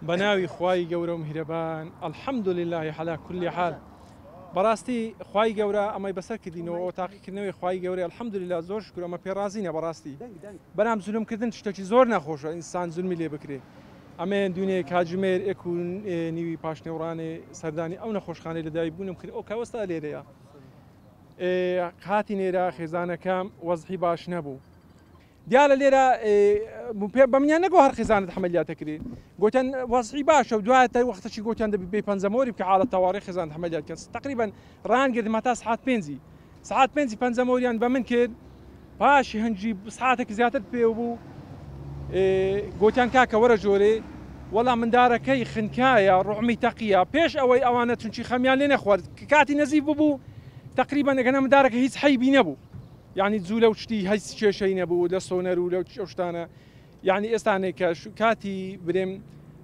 بەناوی خوای گەورە و میهرەبان الحمدللە علی کل حال بەڕاستی خوای گەورە ئەمەی بەسەر کردینەوە ئەوە تاقیکردنەوەی خوای گەورەیە الحمدللە زۆر شکر ئەمە پێ ڕازینە بەڕاستی بەرام زولم کردن شتێکی زۆر ناخۆشە ئینسان زولمی لێ بکرێ ئەمێن دوێنێ کاتژمێر ئێک و نیوی پاشنێوڕانێ سەردانی ئەو نەخۆشخانەی لەدایک بوونم کرد ئەو کاوەستا لێرەیە هاتی نێرە خێزانەکەم وەزحی باش نەبوو دیارە لێرە پێ بە منیان نەگۆ هەر خێزانت حەمەلیاتە کرێ گوتیان وەزعی باشە و دوایە تا وەختەکی گوتیان دەبی بێ پەنجەمۆری بکە حاڵەت تەوارێ خێزانت حەمەلیات کەن تقریبا ڕان گرتم هەتا سعات پێنجی سعات پێنجی پەنجەمۆریان بە من کرد پاشی هەنجی سعاتێک زیاتر پێ بوو گوتیان کاکە وەرە ژۆرێ وەڵا مندارەکەی خنکایە ڕۆحمی تەقیە پێش ئەوەی ئەوانە چونچی خەمیان لێ نەخوارد کاتی نەزیف ببوو تقریبا ئەگەنا مندارەکە هیچ حەیبی نەبوو یانی جولە و شتی هیچ کێشەی نەبوو لە سۆنەر و لەو ئەو شتانە یعنی ئێستانێ کە کاتی برێم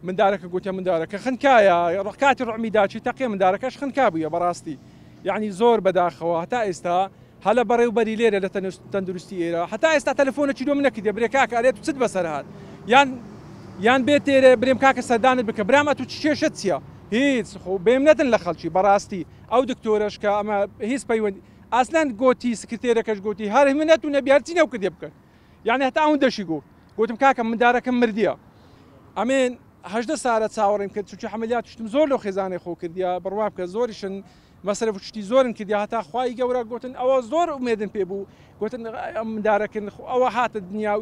مندارەکە گوتە مندارەکە خنکایە ڕکاتی ڕعمی داچی تەقێ مندارەکەش خنکا بووە بەڕاستی یعنی زۆر بەداخەوە هەتا ئێستا هەلە بەڕێوبەری لێرە لە تەندروستی ئێرە هەتا ئێستا تەلەفۆنەکی لۆم نەکردێ برێ کاکە ئەرێ تو چت بەسەر هات یان یان بێ تێرێ برێم کاکە سەردانت بکە برام ئەتو چ کێشەت چییە هیچ خۆ بێمنەتن لە خەڵکی بەڕاستی ئەو دکتۆرەش کە ئەمە هیچ پەیوەندی ئاسلان گۆتی سکرتێرەکەش گۆتی هەر منەت و نەبی هەرچی نەو کردێ بکەن یعنی هەتا ئەون دەشی گۆ گوتم کاکە مندارەکەم مردیە ئەمێن 18 سارە چاوەڕێم کرد چونکی عەمەلیات شتم زۆر لەو خێزانەی خۆ کردیا بڕوا بکە زۆریشن مەسرەف و شتی زۆرن کردیا هەتا خوای گەورە گوتن ئەوە زۆر ئومێدن پێ بوو گوتن ئەم مندارەکن ئەوە هاتە دنیا.